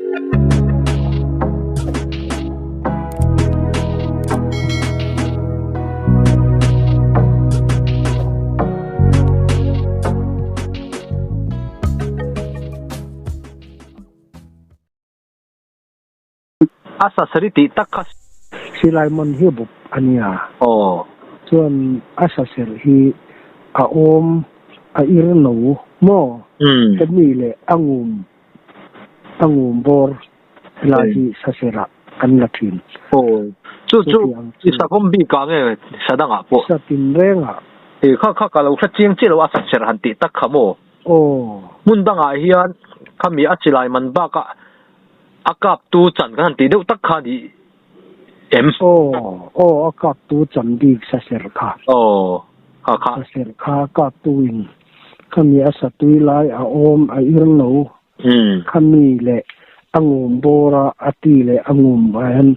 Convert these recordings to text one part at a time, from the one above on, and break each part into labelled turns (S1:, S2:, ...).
S1: A sasari tih tak kha.
S2: Silai man hi bup a nia.
S1: Aw.
S2: Chuan a saserh hi a awm a ir no maw? Hemi leh a ngum a ngum bawr helai hi saserh ah kan la thin.
S1: Aw. Chu chu i savawm bik ah nge sa dangah pawh?
S2: Sa tinreng ah.
S1: Kha kha ka lo hre chiang chiah lo a saserh han tih tak kha maw?
S2: Aw.
S1: Hmun dangah hian khami a silai man bakah a kaptu chan kan han tih deuh tak kha ni em?
S2: Aw, aw a kaptu chan bik saserh kha.
S1: Aw, kha kha.
S2: Saserh kha kaptu in khami a satui lai a awm a ir no. Khami leh a ngum bawr a a ti leh a ngum ah hian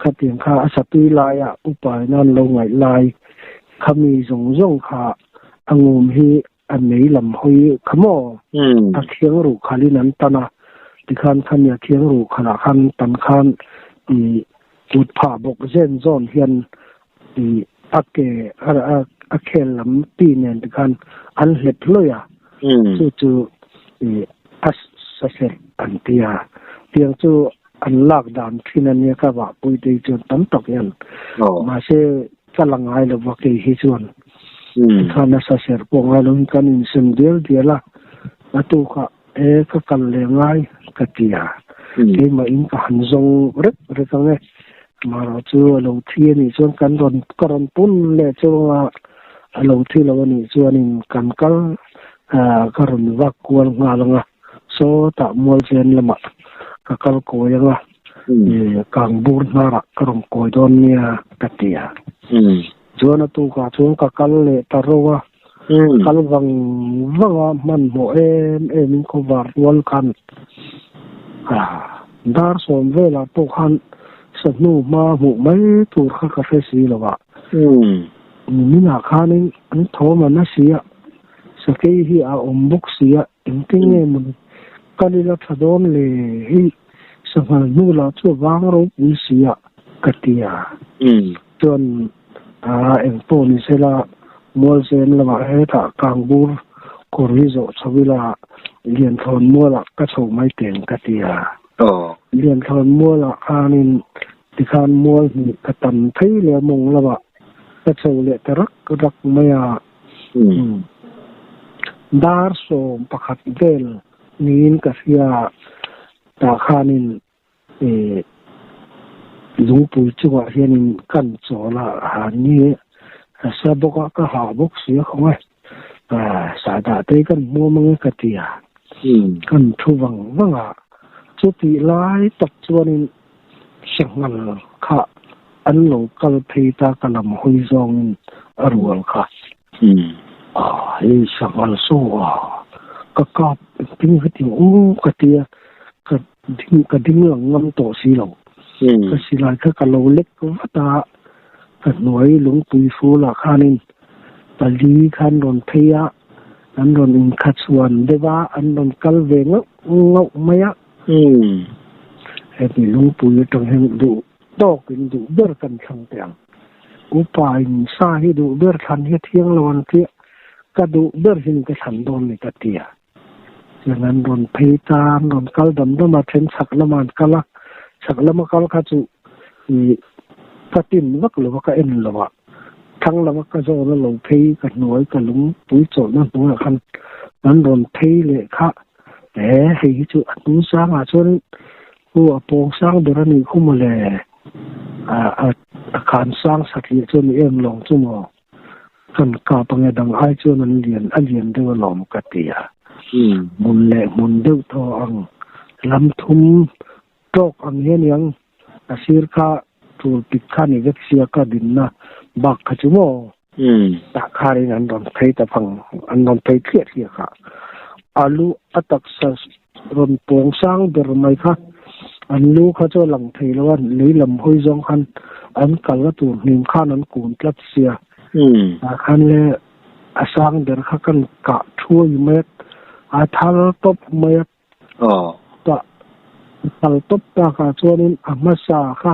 S2: khatiang kha a satui lai a upa in an lo ngaih lai khami zawng zawng kha a ngum hi a mei lam hawi kha maw? A thiang ruh khalin an tan a, tikhan khami a thiang ruh khalah khan an tan khan i kut phah bawk zen zawn hian i a ke a khel lam ti nen tikhan an hlep hlawih a, chu chu i a saserh an ti a, tiang chu an lak dan thin a nia ka vahpui te hi chuan tam tak hian mahse ka la ngai lo va kei hi chuan tikhan nasa ser pawh ngai lovin kan insem dial dial a, a tukah e ka kal leh ngai ka ti a, keimah in ka han zawng rek rek ang e, marawh chu a lo thi a nih chuan kan rawn ka rawn pun leh chu anga a lo thi lo a nih chuanin kan kal ka rawn vak kual nghal ang a, sawtah mualchen lamah ka kal kawi ang a. Kangbur hnarah ka rawn kawi dawn nia ka ti a. Chuan a tukah chuan ka kal leh ta ro a, kal vang vang a hmanhmawh em em in khawvar rual khan dar sawm velah pawh khan sahnu hma hmuh mai tur kha ka hre si lo a. Niminah khanin an thawm a na si a, sakei hi a awm bawk si a, engtin nge mawni kal ila tha dawn le hei. Sanghal hnu lah chu a vang ropui si a ka ti a. Chuan a eng pawh ni sela Mualzen lamah hetah Kangbur kawr hi zawh chho ila Lianthlawn mualah ka chho mai teng ka ti a. Lianthlawn mualah khanin tikhan mual hnih ka tam phei leh a mawng lamah ka chho leh ta rak rak mai a. Dar 11 vel Niin ka hria tah khanin ih lungpui chungah hianin kan chawl a ha ni sa bawk a ka hah bawk si a khawngaih sahdah te kan hmuam ang e ka ti a kan thu vang vang a chutih lai tak chuanin sanghal kha an lo kal phei ta ka lam hawi zawngin a rual kha. Hei sanghal saw a, ka kap engtin heti u ka ti a, ka ding ka ding lang ngam tawh si lo. Ka silai kha ka lo lek vat a, ka hnuai lungpui fulah khanin pali khan rawn phei a, an rawn inkhachuan deuh a, an rawn kal ve ngauh ngauh mai a. Heti lungpui atang hian duh tawkin duh ber kan thlang teh ang. Upa in sa hi duh ber thlan hi a thiang lo an tia, ka duh ber hin ka thlan dawn ni ka tia. Chuan an rawn phei ta, an rawn kal dam dam a, then chhak lamah an kal a, chhak lama kal kha chu ih ka tin vak lo a, ka en lo a, thlang lama ka zawn a lo phei ka hnuai ka lungpui chawlhna hnuaiah khan an rawn phei leh kha, e hei hi chu a hnung sangah chuan Pu a pawng sang ber a nih khu maw le? A khan sang satliah chu a ni em lawng chu maw? Kan kap ange dang ai chuan an lian a lian deuh alawm ka ti a. Hmun leh hmun deuh thaw ang lam thum tawk ang hi a niang. A sir kha tul pik kha ni vek sia ka dinna bak kha chu maw? Tah kharin an rawn phei ta phang an rawn phei thliah thliah kha. A lu a taksa rawn pawng sang ber mai kha an lu kha chu a lang thei lo a, lei lam hawi zawng khan an kal a tur hnim khan an kun tlat sia. Tah khan le a sang ber kha kan kah thuai mai a, a thal tawp mai a. Tah. Kal tawp takah chuanin a hmasa kha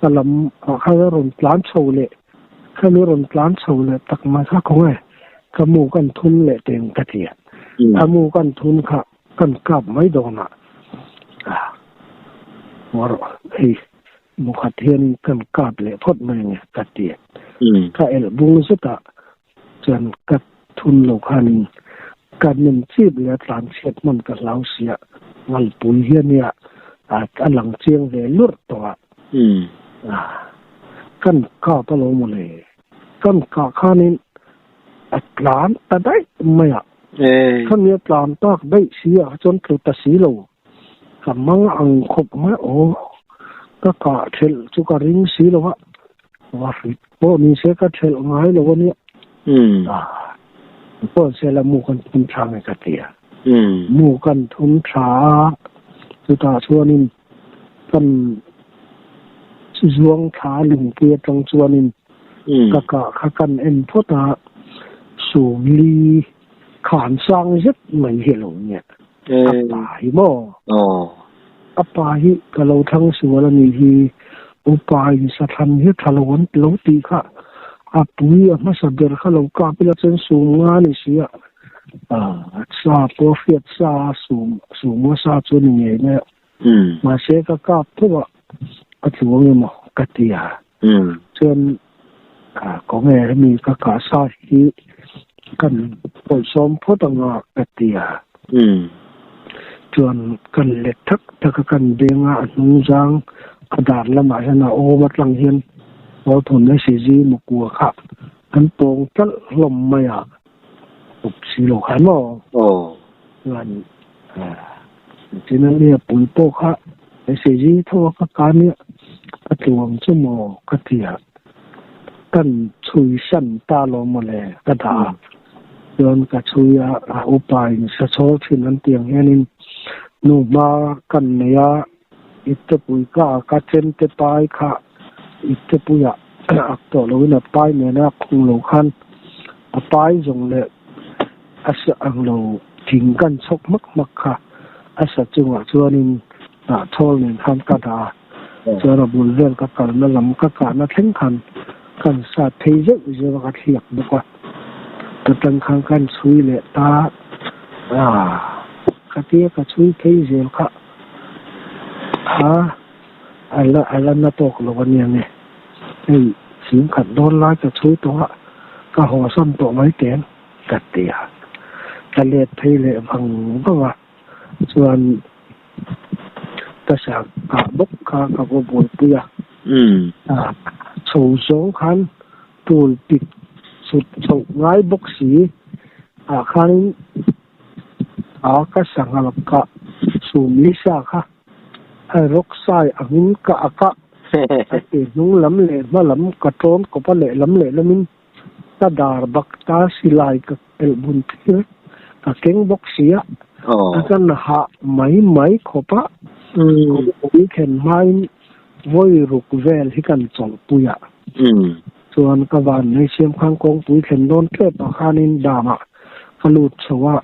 S2: ka lam ah khan a rawn tlan chho leh khami rawn tlan chho leh tak mai kha khawnge ka mu kan thun leh teng ka ti a. A mu kan thun kha kan kap mai dawn a. Ngaw rawh hei mu khat hian kan kap leh phawt mai ange ka ti a. Ka elh bung zetah Chuan ka thun lo khanin ka nem chip leh a tlan chhiat hman ka hlau sia, ngalpui hi ania a lang chiang ve lurh tawh a. Kan kap a lo maw le? Kan kah khanin a tlan ta daih mai a. Khami a tlan tak daih si ah chuan tlu ta si lo. Ka mang ang khawp mai aw. Ka kah thelh chu ka ring si lo a. Va hrit pawh ni se ka thelh ngai lo ania. Pawh se la mu kan thun tha nge ka ti a. Mu kan thun tha a, chutah chuanin kan zuang thla lungpui atang chuanin ka kah kha kan en phawt a, sumli khan sang zet mai hi a lo nia. A pa hi maw? A pa hi ka lo thlang sual a nih hi. Upa in sathlan hi tha lo an lo tih kha a pui a hmasa ber kha lo kap ila chuan sum nga a ni si a. Sa pawh hriat sa a sum sum nga sa chu a ni ngei mai a. Mahse ka kap tho a, a tluang emaw ka ti a. Chuan khawnge hemi ka kah sa hi kan pawlhsawm phawt anga ka ti a. Chuan kan let thak thak a, kan beng a, a hnung zang a dar lamah hian a awm atang hian Hawthun SAG Mukua kha an pawng tlalh hlawm mai a. Awp si lo kha maw? Chuan Chinania pui pawh kha SAG tho a ka ka nia a tluang chu maw ka ti a, kan chhui san ta lo maw le ka dah a. Chuan ka chhui a, a upa in sa chhawl thin an tih ang hianin nu hma kan nei a, Ittepui ka ka chemte pai kha Ittepuiah ak tawh loin a pai nena khung lo khan a pai zawng leh a sa ang lo thing kan chhawk hmak hmak kha a sa chungah chuanin hnahchhawl nen khan ka dah a, chuan a bul vel ka kalna lam ka kahna thleng khan kan sat phei zeuh zeuh a ka thliak bawk a, ka tang khan kan chhui leh ta a, khatia ka chhui phei zel kha a a la a la na tawk lo a nia nge hei fim khat dawn lai ka chhui tawh a ka haw san tawh mai teng ka ti a ka let phei leh vang vang a chuan ka sa kah bawk kha ka va buaipui a chho zawng khan tul pik chhut chhoh ngai bawk si ah khanin a ka sanghal kah sum lisa kha a rawk sai angin ka ak a, a ke hnung lam leh hma lam ka tawn kawp a lehlam lehlamin ka dar bak ta silai ka pelh bun thil ka keng bawk si a, a kan hah mai mai khawp a, kawngpui thlen hmain vawi ruk vel hi kan chawlhpui a, chuan ka van nei siam khan kawngpui thlen dawn tep ah khanin damah ka lut chho a,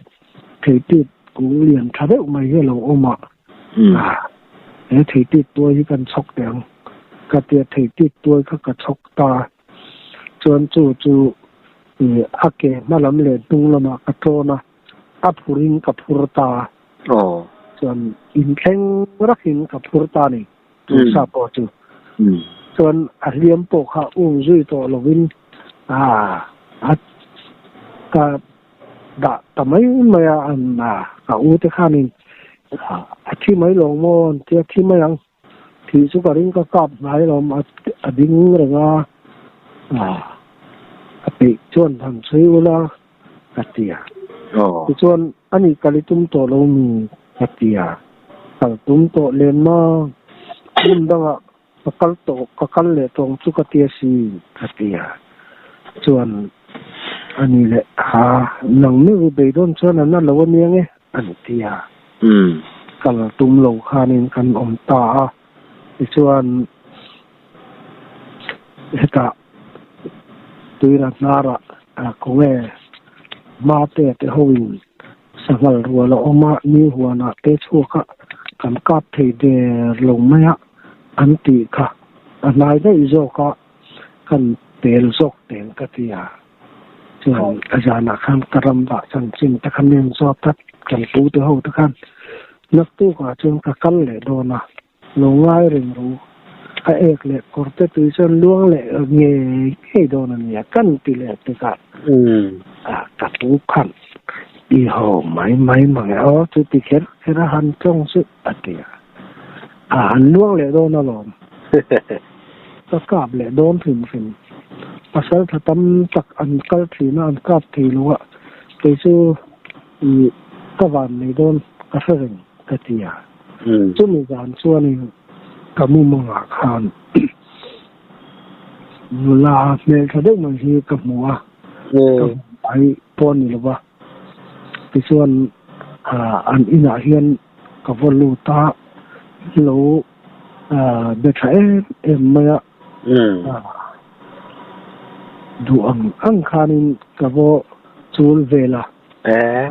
S2: theitit kung lian tha deuh mai hi a lo awm a. He theitit tuai hi kan chhawk teh ang ka tia theitit tuai kha ka chhawk ta chuan chu chu a ke hma lam leh hnung lamah ka tlawn a a phurin ka phur ta chuan inthleng rakin ka phur ta a ni chu sa pawh chu chuan a hliam pawh kha um zui tawh lovin a ka Dah ta mai mai a, an a u te khanin a thi mai lo maw an tia thi mai ang thih chu ka ring ka kap hnai lo a ding reng a, a peih chuan han chhui ula ka ti a, tichuan ani kal i tum tawh lo mi ka ti a, kal tum tawh lem maw hmun dangah Ka kal tawh, ka kal leh tawng chu ka tia si, ka ti a. Chuan, A ni leh, ha, nang meuh i beidawn chuan a na lo a nia nge, an ti a. Kal tum lo khanin kan awm ta a. Tichuan, hetah tuira hnarah khawnge Mate te hoin sanghal rual a awm a, ni huanah te chhuak a. Kan kap thei der lo mai a an tih kha a hnai daih zawk a kan pel zawk teng ka ti a. Chuan a zanah khan ka ram vah chanchin te kha min zawt a, kan pu te ho te khan naktukah chuan ka kal leh dawn a, lo ngai reng ru. A ek leh kawr te tui chuan luang leh ngei ngei dawn a nia kan ti leh tikah ka pu khan i haw mai mai mang e aw chu ti kher kher a han tawng chu a ti a, a han luang leh dawn alawm. Ka kap leh dawn hrim hrim. Pasal tha tam tak an kal thin a, an kap thei lo a, kei chu i ka van nei dawn ka hre reng ka ti a. Chumi zan chuanin ka mumangah khan nula hmeltha deuh mai hi ka hmu a, ka hmu mai pawh a ni lo va. Tichuan an inah hian ka vaw lut a, lo be tha em em mai a, duh ang ang khanin ka vaw chul vel a,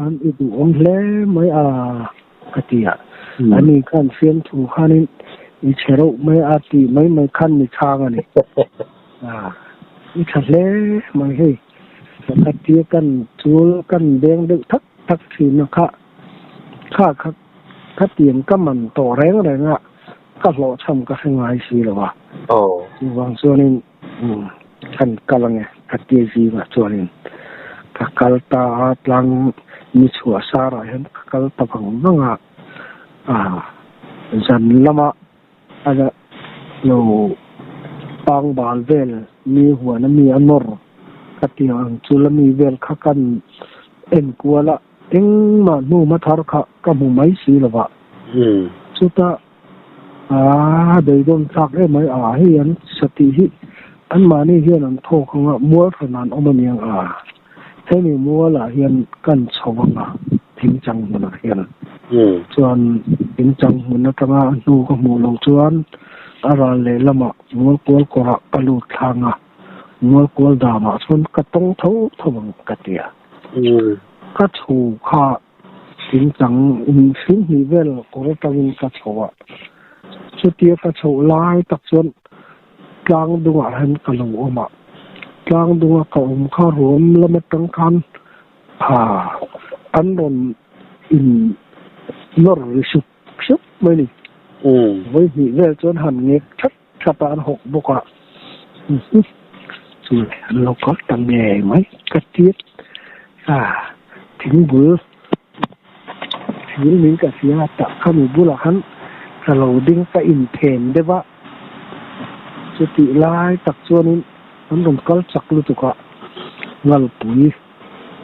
S2: an i duhawm hle mai a ka ti a, ani khan fiamthu khanin i chhe reuh mai a tih mai mai khan ni chhang a ni, i tha hle mai hei ka tia kan chul kan beng deuh thak thak thin a kha kha kha. Khatiang ka man tawh reng reng a, ka hlawhchham ka hre ngai si lo a. Chuvang chuanin kan kal ange ka tia zingah chuanin ka kal ta a, tlang ni chhuah sarah hian ka kal ta vang vang a, zan lama a lo pangbal vel mi huan a mi a nawr ka tiang ang chu la mi vel kha kan en kual a. Engmah hnu hmathar kha ka hmu mai si lo va. Chutah, Aa, beidawn thlak em mai, aa hei an satih hi anmahni hian an thawk ang a, mual hran an awm aniang a, hemi mualah hian kan chho ang a, thingchang hmunah hian. Chuan thingchang hmun atanga a hnu ka hmuh loh chuan a ral lehlamah mual kual kawrah ka lut thlang a, mual kual damah chuan ka tawng tho tho ang ka ti a. Ka chho kha thingchang in hring hnih vel kawr atangin ka chho a, chutia ka chhoh lai tak chuan tlang dungah hian ka lo awm a, tlang dunga ka awm kha ruam lam atang khan ha an rawn in nawr ri sup sup mai ni. Vawi hnih vel chuan han ngek that that a an hawk bawk a, chu an lo kal ta ngei mai ka tir a, thingbul thil min ka hria tah kha mi bulah khan ka lo ding ka inthen deuh a, chutih lai tak chuanin an rawn kal chak lutuk a, ngalpui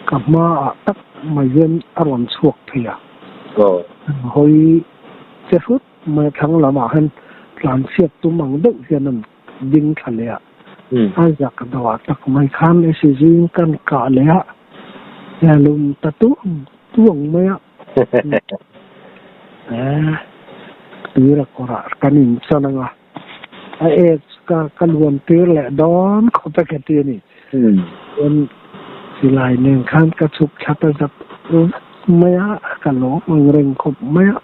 S2: ka hmaah tak mai hian a rawn chhuak thei a, hawi che hrut. Mai thlang lamah khan tlanchhiat tum ang deuh hian an ding thla leh a, a zak dawh tak mai khan esi zing kan kah leh a, a lum ta tuang tuang mai a, tuira kawrah kan inchan ang a, a ek ka ka luan tir leh dawn khawp e ka ti a ni. Chuan silai nen khan ka chhuk thla ta zak zak mai a, ka lawm ang reng khawp mai a.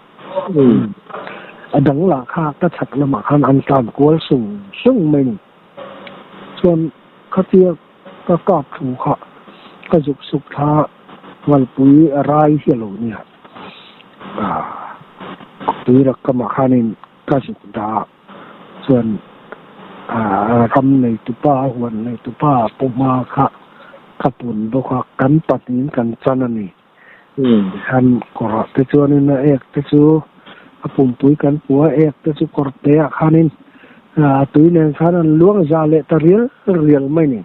S2: A dang lah kha ka chhak lamah khan an tlan kual sung sung mai ni. Chuan khatia ka kap thu kha ka zuk suk thla ngalpui a rai hi a lo nia. Tuirak kamah khanin ka zuk dah a, chuan ram neitupa huan neitupa pawhma kha ka pun bawk a, kan pahnihin kan chan a ni. Tihian kawrah te chuanin a ek te chu a pumpui kan pu a, ek te chu kawr te ah khanin a tui nen khan an luang za leh ta rial rial mai ni.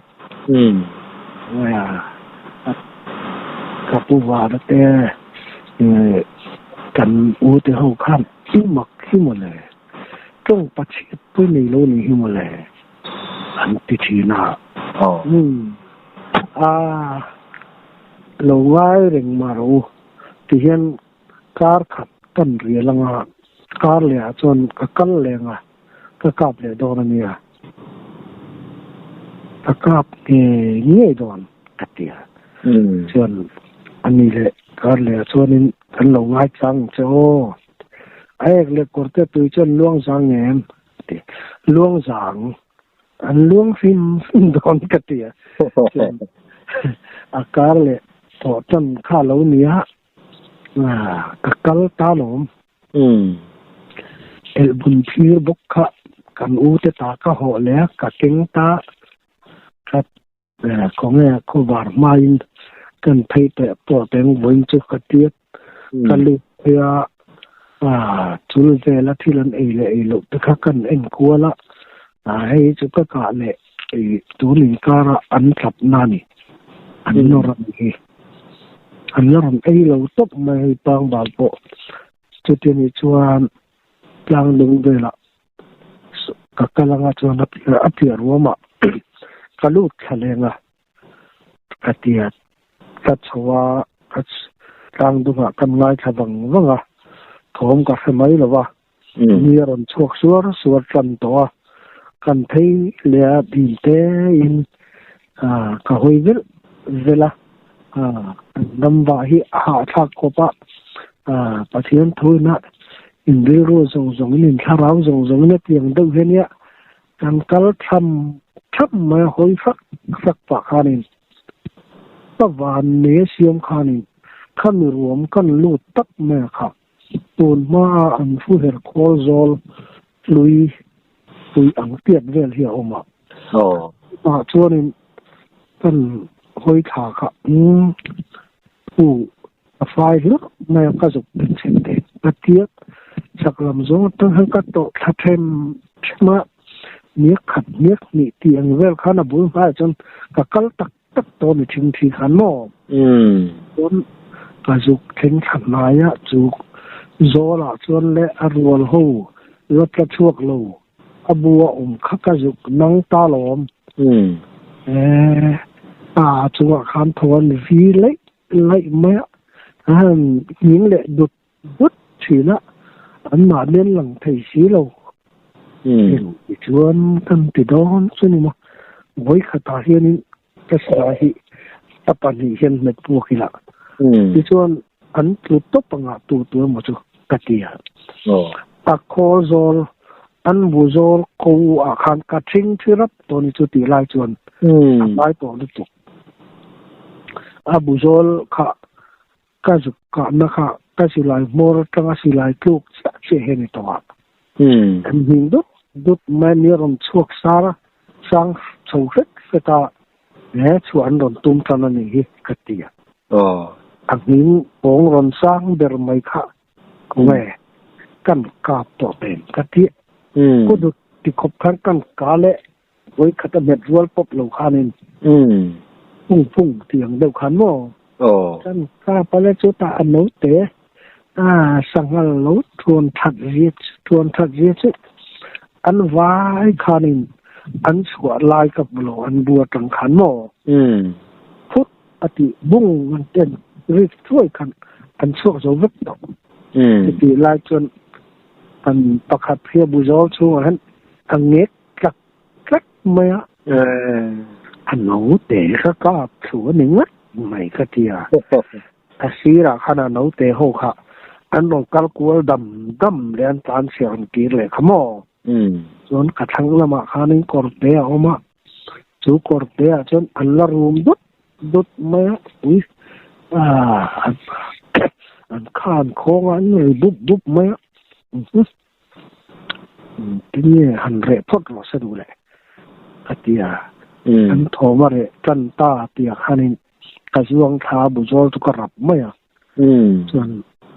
S2: Ka pu vana te kan u te ho khan i mak hi mawle, tawng pachhiat pui nei lo ni hi mawle an ti thin a. Lo ngai reng mah rawh u, tihian kar khat kan rial anga kar leh ah chuan ka kal leng a, ka kap leh dawn a nia. Ka kap ngei ngei dawn ka ti a, chuan ani leh kar leh ah chuanin kan lo ngai chang che aw. A ek leh kawrte tui chuan luang zang em? A ti. Luang zang? An luang hrim hrim dawn ka ti a. Chuan a kar leh thawh tan kha lo nia, ka kal ta lawm. Elhbun phir bawk kha kan u te ta ka hawh leh a, ka keng ta. Ka Khawnge khawvar hmain kan phei teh pawh teng vawiin chu ka tiat ka lut phei a, chul vela thil an ei leh ei loh te kha kan en kual a, hei chu ka kah leh tun inkara an thlap na a ni, an nawr a ni hi, an la rawn ei lo tawp mai hei pangbal pawh chuti anih chuan tlang lung velah Ka kal anga chuan a piah ruamah ka lut thla leng a, ka ti a, ka chho a, ka tlang dungah kan ngaithla vang vang a, thawm ka hre mai lo va, ni a rawn chhuak suar suar tan tawh a, kan phei leh a dil tein ka hawi velh velh a, kan ram vah hi a hahthlak khawp a, Pathian thuina in rilru zawng zawngin in thlarau zawng zawngin a tiang deuh hi ania kan kal tham tham mai a hawi fak fak pah khanin ka van nei a siam khanin khami ruam kan lut tak mai a kha tun hmaa an fu her khawl zawl hlui pui ang tiat vel hi a awm a ah chuanin kan hawi thla kha umm pu A fai hlur mai a, ka zuk pen chhen teh a tia. Chak lam zawng atang hian ka tawh thla them them a, hniak khat hniak hnih tih ang vel khan a bul hmaiah chuan ka kal tak tak tawh a ni thing thi khan maw? Chuan ka zuk thleng thla hnai a, chu zawlah chuan leh a rual ho la tla chhuak lo, a bu a awm kha ka zuk nang ta lawm. A chungah khan tho an vi laih Laih mai a, a han nghing leh dut dut thin a, an mahni an lang thei si lo. Tichuan kan ti dawn chu ni maw, vawi khatah hianin ka silai hi a pahnih hian hmet puak ila, tichuan an tlu tawp anga tu tu emaw chu ka ti a. A khawl zawl, an bu zawl ko ah khan ka thing thi rap tawh ni chu tih lai chuan a hnai tawh lutuk. A bu zawl kha ka zuk kahna kha ka silai hmawr atanga silai tluk chiah chiah hi a ni tawh a. An hming dut dut mai ni a rawn chhuak sar a, sang chho hret hret a, he chhuah an rawn tum tan a nih hi ka ti a. A hming pawng rawn sang ber mai kha khawnge kan kap tawh nen ka ti a. Ku dut tikhawp khan kan ka leh Vawi khat a hmet rual pawp lo khanin phung phung tih ang deuh khan maw? Kan kapa le chu tah a naute a sanghal lo thuan that zia thuan that zia chu an vai khanin an chhuah lai ka hmu lo an bu atang khan maw? Phut a tih bung an ten rik thuai khan an chhuak zo vek tawh. Chutih lai chuan an pakhat hi a bu zawl chhungah hian a ngek tlak tlak mai a. A naute kha kap thlu a ni ngat mai ka ti a. A sirah khan a naute ho kha an rawn kal kual dam dam leh an tlan chhiah rawn kir leh kha maw? Chuan ka thlang lamah khanin kawrte a awm a, chu kawrte ah chuan an la rum dut dut mai a, ui an khan khawng a an ri bup bup mai a. Tinge han reh phawt rawh se duh leh ka ti a, an thawm a reh tan ta tih ah khanin ka zuang thla a bu zawl chu ka rap mai a, chuan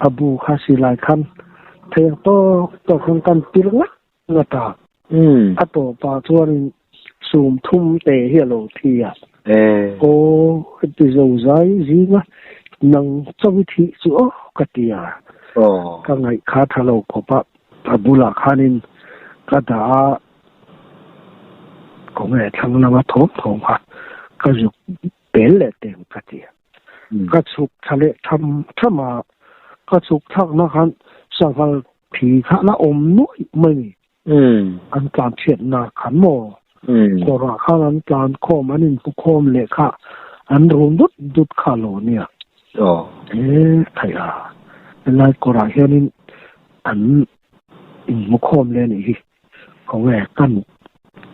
S2: a bu kha silai khan thei ang tawk tawk khan kan pil ngat ngat a, a tawpah chuanin sum thum te hi a lo thi a, aw heti zo zai zinga nang chawi thih chu aw ka ti a, ka ngaih kha tha lo khawp a, a bulah khanin ka dah a, khawnge thlang lama thawm thawm kha ka zuk pel leh teng ka ti a, ka chhuk thla leh tham tham a, ka chhuk thlakna khan sanghal thi kha la awm nuaih mai ni. An tlan chhiatna khan maw? Kawrah khan an tlan khawm, an inhmu khawm leh kha an rum dut dut kha lo nia. E, theih a, helai kawrah hianin. An inhmu khawm leh a nih hi. Khawnge kan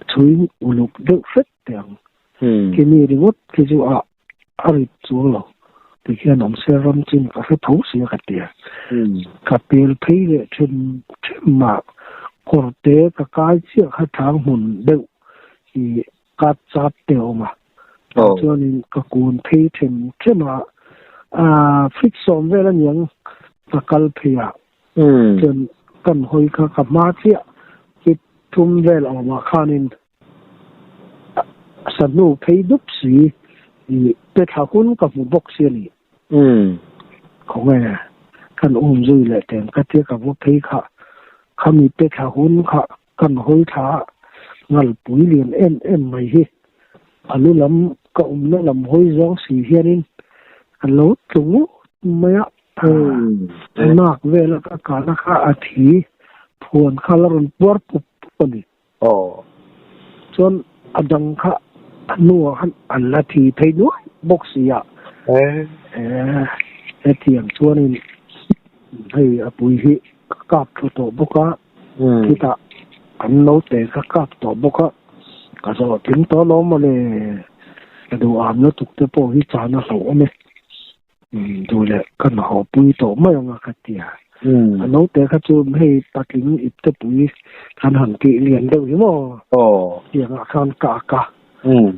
S2: chhui uluk deuh hret teh ang. Khi mi ringawt khi chu a a rit chuang lo. Ti hian awm se ram chin ka hre tho sia ka ti a. Ka pel phei leh them them mah kawr te ka kai chiah kha thang hmun deuh i ka chat te a awm a. Tah chuanin ka kun phei them them a, feet sawm vel aniang ka kal phei a. Chuan kan hawi kha ka hma chiah feet thum vel awmah khanin sahnu phei dup si i pe thla hun ka hmu bawk si a ni. Khawnge kan um zui leh teng ka tia ka va phei kha khami pe thla hun kha kan hawi thla a ngalpui lian em em mai hi a lu lam ka awmna lam hawi zawng si hianin a lo tlu ngut mai a. A nak vela ka kahna kha a thi phuan kha la rawn puar pup pup a ni.
S1: Aw.
S2: Chuan a dang kha a hnuah khan an la thi phei nuai bawk si a.
S1: Eh.
S2: Eh, hetiang chuanin hei a pui hi ka kap thu tawh bawk a, khitah an naute ka kap tawh bawk a, ka zawh tling tawh alawm mawle. Ka duham lutuk te pawh hi chan a hlauhawm e. Duh leh ka hnahaw pui tawh mai ang a ka ti a. A naute kha chu hei patling ip te pui kan han tih lian deuh hi maw? Tiangah khan ka ak a.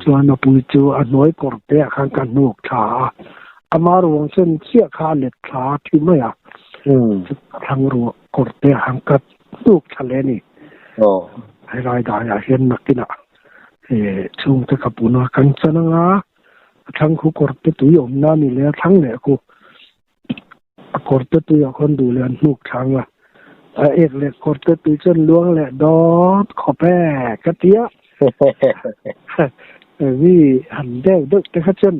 S2: Chuan a pui chu a hnuai kawr te ah khan ka hnuk thla a. Ama ruang sen chiah kha a let thla a thi mai a. A thlang ruang kawr te ah khan ka hnuk thla leh a ni. Helai daiah hian nakinah chhungte ka pun a, kan chan anga. A thlang khu kawr te tui awmna a ni leh a thlang leh khu a kawr te tui ah khawn duh leh an hnuk thlang a, a ek leh kawr te tui chuan luang leh dawt khawp e ka ti a, mi han deuh deuh te kha chuan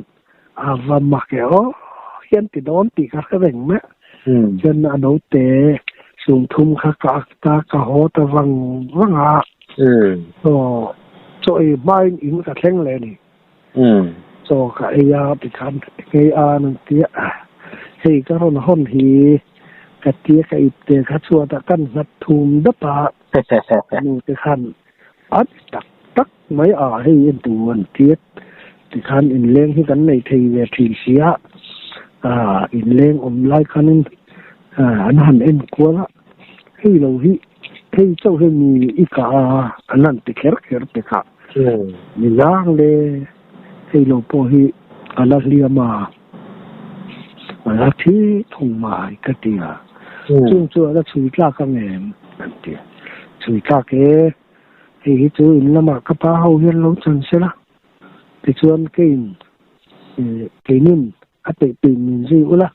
S2: a va mak e aw hian ti dawn tih ka hre reng mai chuan a naute sumthum kha ka ak ta ka haw ta vang vang a, aw chaw ei hmain in ka thleng leh a ni. Chaw ka ei a tikhan ngei a an ti a, hei ka rawn hawn hi ka tia ka ip te kha chhuat ah kan nghat thum dap a, nu te khan a ti tak tak mai a hei en tu an ti a, tikhan inleng hi kan nei thei ve thin si a, inleng awm lai khanin an han en kual a, hei lo hi hei chauh hi mi i kah a an han ti kher kher te kha. Ni lang le hei lo pawh hi a la hliam a, a la thi thung mai ka ti a, chung chu a la chhui tlak ang em an ti a, chhui tlak e, hei hi chu in lamah ka pa ho hian lo chan se la, tichuan keiin keinin a peih peih min zui ula,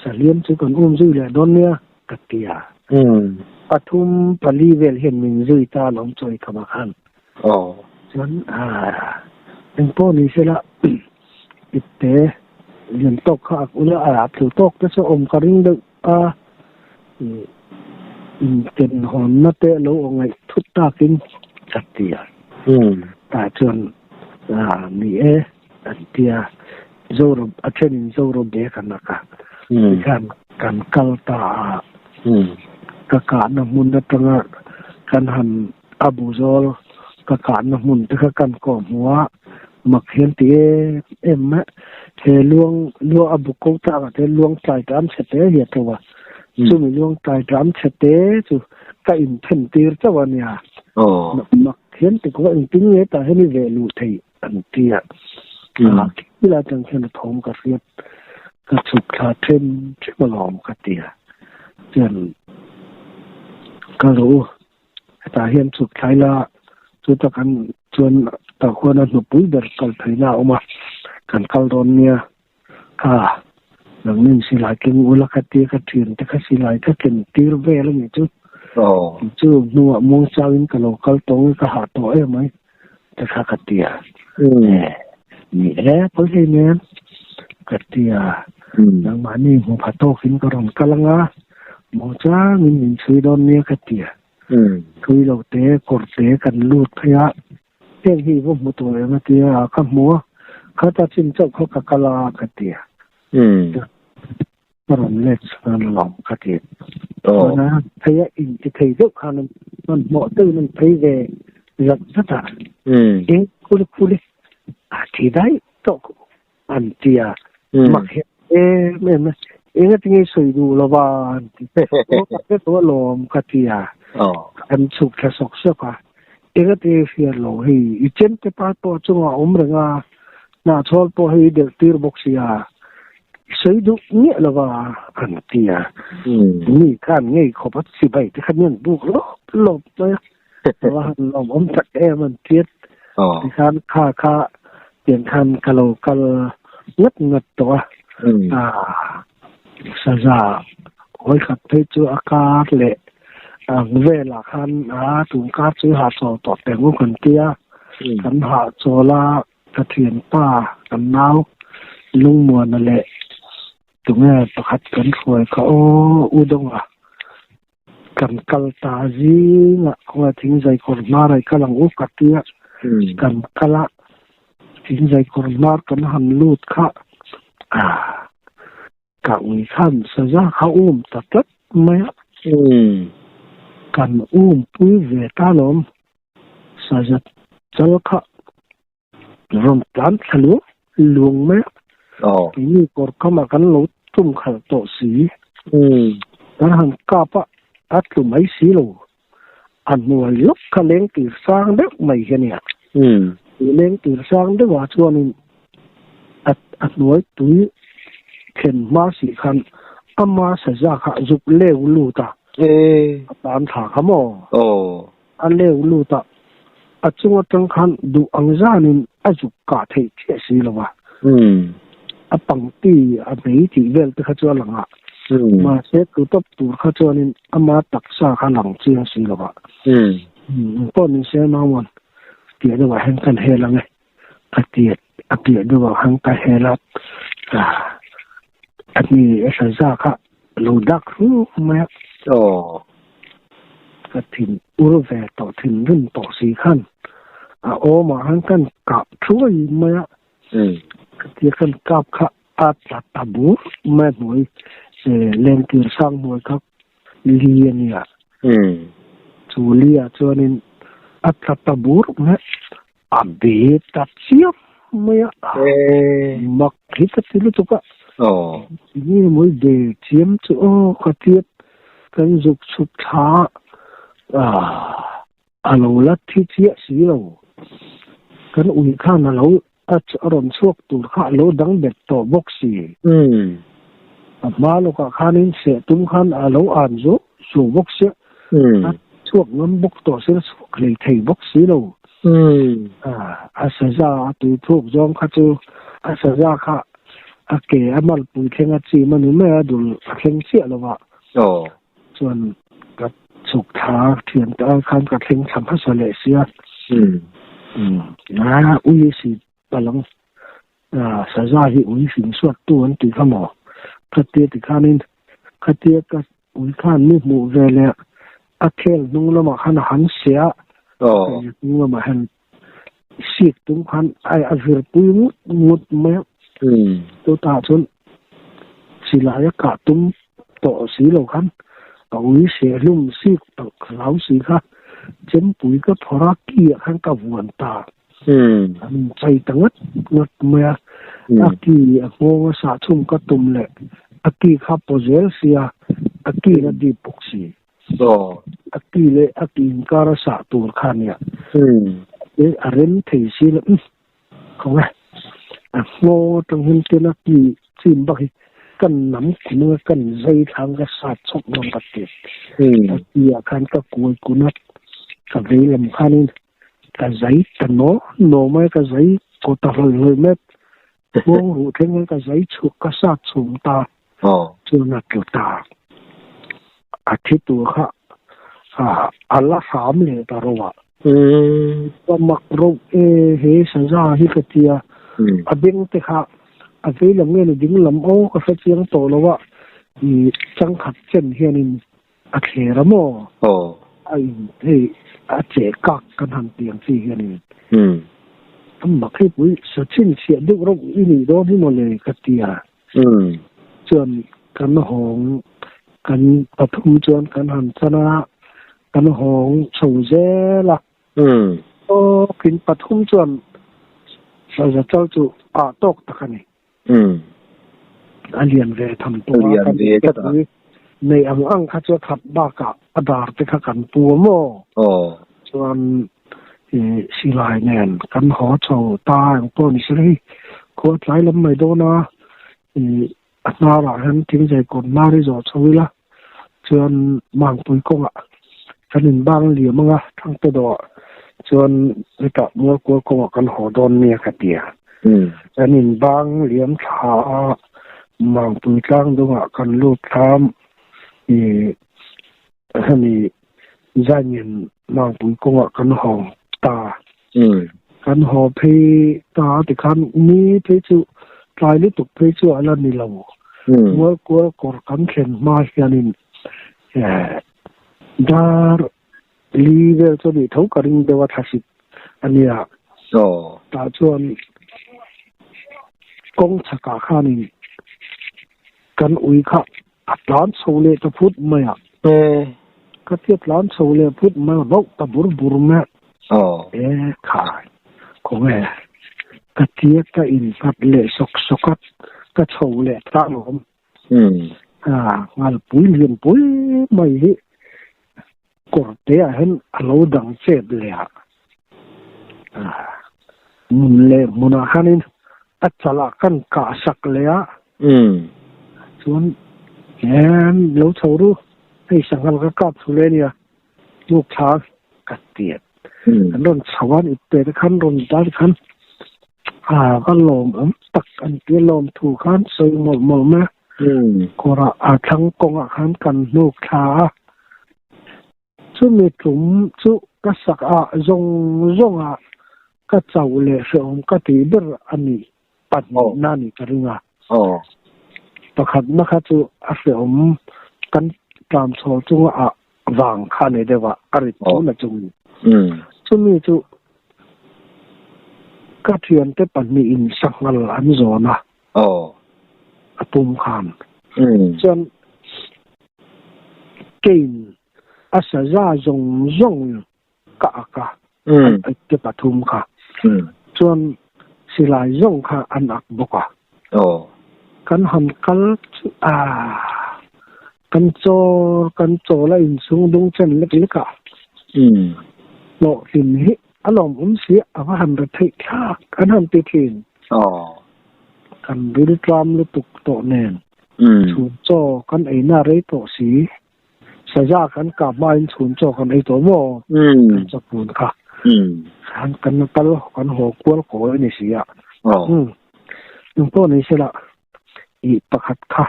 S2: Sahliam chu kan um zui leh dawn nia ka ti a. Pathum pali vel hian min zui ta alawm chawi khamah khan. Chuan eng pawh ni sela ipte lian tawk kha ak ula a tlu tawk te chu awm ka ring deuh a. Inkenhawnna te lo aw ngaih thut takin ka ti a. Tah chuan ni e an ti a. Zoram a thenin Zoram be kan ak a, tikhan kan kal ta a, ka kahna hmun atanga kan han a bu zawl ka kahna hmun te kha kan kawh hmu a, mak hian ti em em mai he luang luang a bu ko tlakah te luang tlai tam chhe te hi a tlo a, chumi luang tlai tam chhe te chu ka inthen tir chauh a nia, mak hian ti kawh engtin nge tah hian i veh luh theih. An ti a, a thil atang hian a thawm ka hriat ka chhuk thla then them alawm ka ti a, chuan ka lo u hetah hian chhuk thla ila chuta kan chuan tah khuan a hnupui ber kal theihna a awm a, kan kal dawn nia kha nangnin silai keng ula ka tia ka thian te kha silai ka ken tir vel a nih chu, chu hnuah muangchangin ka lo kal tawng e ka hah tawh em mai. Te kha ka ti a, ni e pawi hlei nen ka ti a, nangmahni hmu pha tawkin ka rawn kal ang a, muangchangin min chhui dawn nia ka ti a, thui lo te kawr te kan lut phei a, heng hi i va hmu tawh em a ti a, ka hmu a, khata chin chauh kha ka kal a ka ti a. Ka rawn let chuan lawm ka ti. Chuan a phei a inti thei deuh khan hmanhmawh deuhin an phei ve zat zat a. Eng khuli khuli a thi daih tawh an ti a. Mak hian em em a, engati nge sawi duh lo va an ti. Aw ka hre tawh alawm ka ti a. An chhuk thla sawk sawk a. Engati nge hriat lo hei i chemte pa pawh chungah a awm reng a, hnahchhawl pawh hei i delh tir bawk sia. Sawi duh miah lo va an ti a, mi khan ngei khawp a chibai te khan hian buk lawp lawp mai a, a va han lawmawm tak em an ti a, tikhan kha kha tiang khan ka lo kal ngat ngat tawh a, saza vawikhat phei chu a kar leh ang velah khan a tun kar chu hahchawl tawh teh ang u kan ti a, kan hahchawl a. Ka thianpa, kan nau Lungmuana leh tunge pakhat kan hruai kha aw U Dawnga kan kal ta zingah khawngaih thingzai kawr hmar ah i kal ang u ka tia kan kal a, thingzai kawr hmar kan han lut kha Ka ui khan saza kha um ta tlat mai a. Kan um pui ve ta lawm. Saza chal kha rawn tlan thla luang luang mai a. Keini kawr kamah kan lo tum khalh tawh si. Kan han kap a, a tlu mai si lo. A hnuai lawk kha leng tir sang deuh mai hi a nia. Tui leng tir sang deuhah chuanin a a hnuai tui thlen hma sih khan ama saza kha zuk leu lut a. A tan thla kha maw? A leu lut a, a chung atang khan duh ang zanin a zuk kah theih chiah si lo va. A pangti a mei tih vel te kha chu a lang a. Mahse tlu tawp tur kha chuanin ama taksa kha lang chiang si lo va. Pawh ni se Mamuan piah deuhah hian kan hel ang e a ti a, a piah deuhah khan ka hel a, a ni a hla za kha a lo dak hru mai a. Ka thin ur ve tawh thinrim tawh si khan a awmah khan kan kap thuai mai a. Khatia kan kap kha a tla ta bur mai a hnuai lentir sang hnuai kha li a nia. Chu li ah chuanin a tla ta bur mai a be ta chiam mai a. Mak hi ka ti lutuk a. Nge mawi be chiam chu aw khatia kan zuk chhuk thla a. A lo la thi chiah si lo. Kan ui khan a lo a rawn chhuak tur kha a lo dang bet tawh bawk si. A hma lawkah khanin seh tum khan a lo an zuau zuau bawk sia. A chhuak ngam bawk tawh si, a chhuak hlei thei bawk si lo. A saza a tui thuk zawng kha chu a saza kha a ke a malpui thleng a chim a ni mai a, dul a thleng chiah lo va. Chuan ka chhuk thla thian te ai khan ka thleng thla hmasa leh sia. A ui si palang saza hi ui hring suat tu an ti kha maw? Khatia ti khanin khatia ka ui khan mi hmuh ve leh a khel hnung lamah khan a han sia a, hnung lamah hian sik tum khan a vir pui ngut ngut mai a. Chutah chuan silai a kah tum tawh si lo khan a ui seh hlum sik palh ka hlau si kha chempui ka phawrh a ki ah khan ka vuan ta. An inchei ta ngat ngat mai a. A ki a nghawng a sah chhum ka tum leh a ki kha paw zel sia a ki na dip bawk si. A ti leh a ti inkar a sah tur kha nia. A rem thei si lo. Khaw e. A nghawng atang hian ten a ti chin bak hi kan nam kun anga kan zai thlang ka sat chawp ngam ka ti. A ti ah khan ka kuai kun a, ka vei lam khanin ka zai ta naw naw mai a, ka zai kaw ta hlawi hlawi mai a. Nghawng ruh thleng hian ka zai chhuk ka sat chhum ta. Chuan a tlu ta. A thi tur kha a la hram leh ta ro a. Ka mak ro e he saza hi ka ti a. A beng te kha a vei lam nge ni ding lam aw ka hre chiang tawh lo a. I changkhat chen hianin a thler a maw? A in hei a che kak kan han ti ang chi hianin. A mak hei pui sa chhinchhiah deuh reuh i nih dawn hi maw le ka ti a. Chuan. Kan hawng kan pathum chuan kan han chan a, kan hawng chho zel a. Tawkin pathum chuan saza chal chu ah tawk tak a ni. A lian ve tham tawh a, kan pui neih ang ang kha chu a khat bakah a dar te kha kan pu a maw? Chuan silai nen kan haw chho ta ang pawh ni se hei khua tlai lam mai dawn a, A hnarah hian thingzai kawr hnar hi zawh chho ila chuan Mangpui kawngah kan inbang liam anga Thangte dawhah chuan hetah Mualkual kawngah kan haw dawn nia ka ti a. Kan inbang liam thla a, Mangpui tlang dungah kan lut thlam ih hemi Zaingen Mangpui kawngah kan haw ta. Kan haw phei ta a tikhan ni phei chu tlai lutuk phei chu a la ni lo. Mualkual kawr kan thlen hma hianin dar li vel chu a nih tho ka ring deuh a thlasik a nia. Tah chuan kawng chhakah khanin kan ui kha A tlan chho leh ta phut mai a. Ka tia tlan chho leh phut mai a, vauh ta bur bur mai a. E khai, khawnge ka tia ka innghat leh sawk sawk a, ka chho leh ta alawm. Ngalpui lianpui mai hi kawr te ah hian a lo dang chet leh a. Hmun leh hmunah khanin a chalah kan kah sak leh a. Chuan hian lo chho ru, hei sanghal ka kap thu leh ania, hnuk thla ka tiat. An rawn chho a, ipte te khan rawn dar khan a va lawmawm tak an tia lawm thu khan sawi mawlh mawlh mai a. Kawrah a thlang kawngah khan kan hnuk thla a. Chumi tum chu ka sak ah zawng zawng ah ka chauh leh hrehawm ka tih ber a nih pahnihna a nih ka ring a. Pakhatna kha chu a hrehawm kan tlam chhawl chunga ah vang kha a ni deuh a, a rit tun a chung. Chumi chu ka thiante pahnihin sanghal an zawn a. A pum khan. Chuan Cain a saza zawng zawng ka ak a, an ak te pathum kha. Chuan silai zawng kha an ak bawk a. Kan han kal chu a, kan chaw kan chawl a inchhung dung chen lek lek a. Hlawhtlin hi a lawmawm si a va han ra theih thlak an han ti thin. Kan riltlam lutuk tawh nen. Chhun chaw kan eina rei tawh si. Saza kan kah hmain chhun chaw kan ei tawh maw? Kan chawhmun kha. Khan kan kal kan haw kual kawi a ni si a. Eng pawh ni sela ih pakhat kha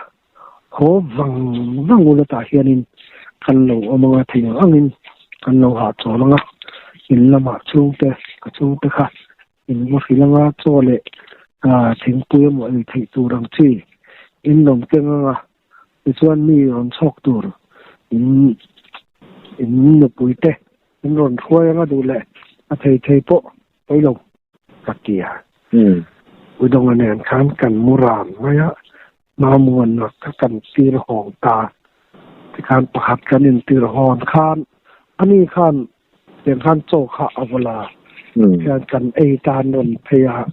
S2: haw vang vang ula tah hianin kan lo awm anga thei ang angin kan lo hahchawl anga in lamah chhungte ka chhungte kha In va hrilh anga chaw leh thingpui emaw ei theih tur ang chi in rawn keng anga tichuan mi rawn chhawk tur in in nupui te in rawn hruai anga duh leh a thei thei pawh pawi lo ka ti a. Udawnga nen khan kan mu ran mai a, Mamuanna ka kan tir hawng ta tikhan pakhat kan intir hawn khan ani khan Tiang khan chaw kha a vawl a, hian kan ei tan rawn phei a,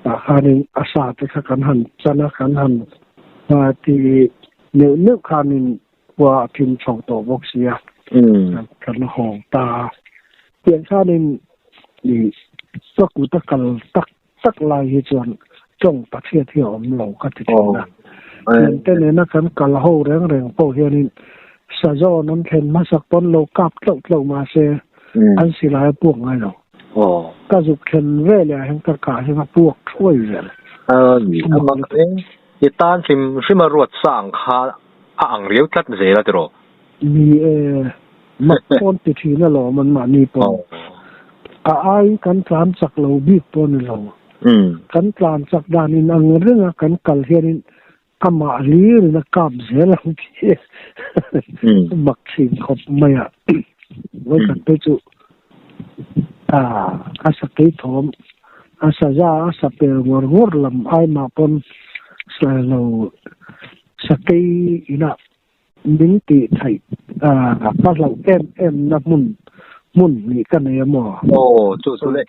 S2: tah khanin a sa te kha kan han chan a, kan han ti neuh neuh khanin khua a thim chho tawh bawk si a, kan hawng ta a. Tiang khanin ih ka kut a kal tak tak lai hi chuan tawng Pathian hi a awm lo ka ti thin a. Thiante nena kan kal ho reng reng pawh hianin sazawn an thlen hmasak pawn lo kap tlauh tlauh mahse an silai a puak ngai lo. Ka zuk thlen veleh ah hian ka kah hian a puak thuai zel.
S1: I tan hrim hrim a ruat sa ang kha a ang riau tlat zel a tiraw?
S2: Ni e, mak pawn ti thin alawm an mahni pawh. A ai kan tlan chak lo bik pawh ni lo. Kan tlan chak dan in ang reng a kan kal hianin amah hlir in a kap zel ang khi mak thin khawp mai a. Vawikhat te chu a sakei thawm a saza a sa pel ngawr ngawr lam ai mah pawn lo. Sakei ina min tih theih ka hlauh em em na hmun hmun nih ka nei a maw?
S1: Aw, chu chu le.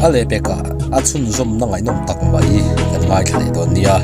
S3: A lehpekah a chhunzawmna ngaihnawm tak mai kan ngaithla leh dawn nia.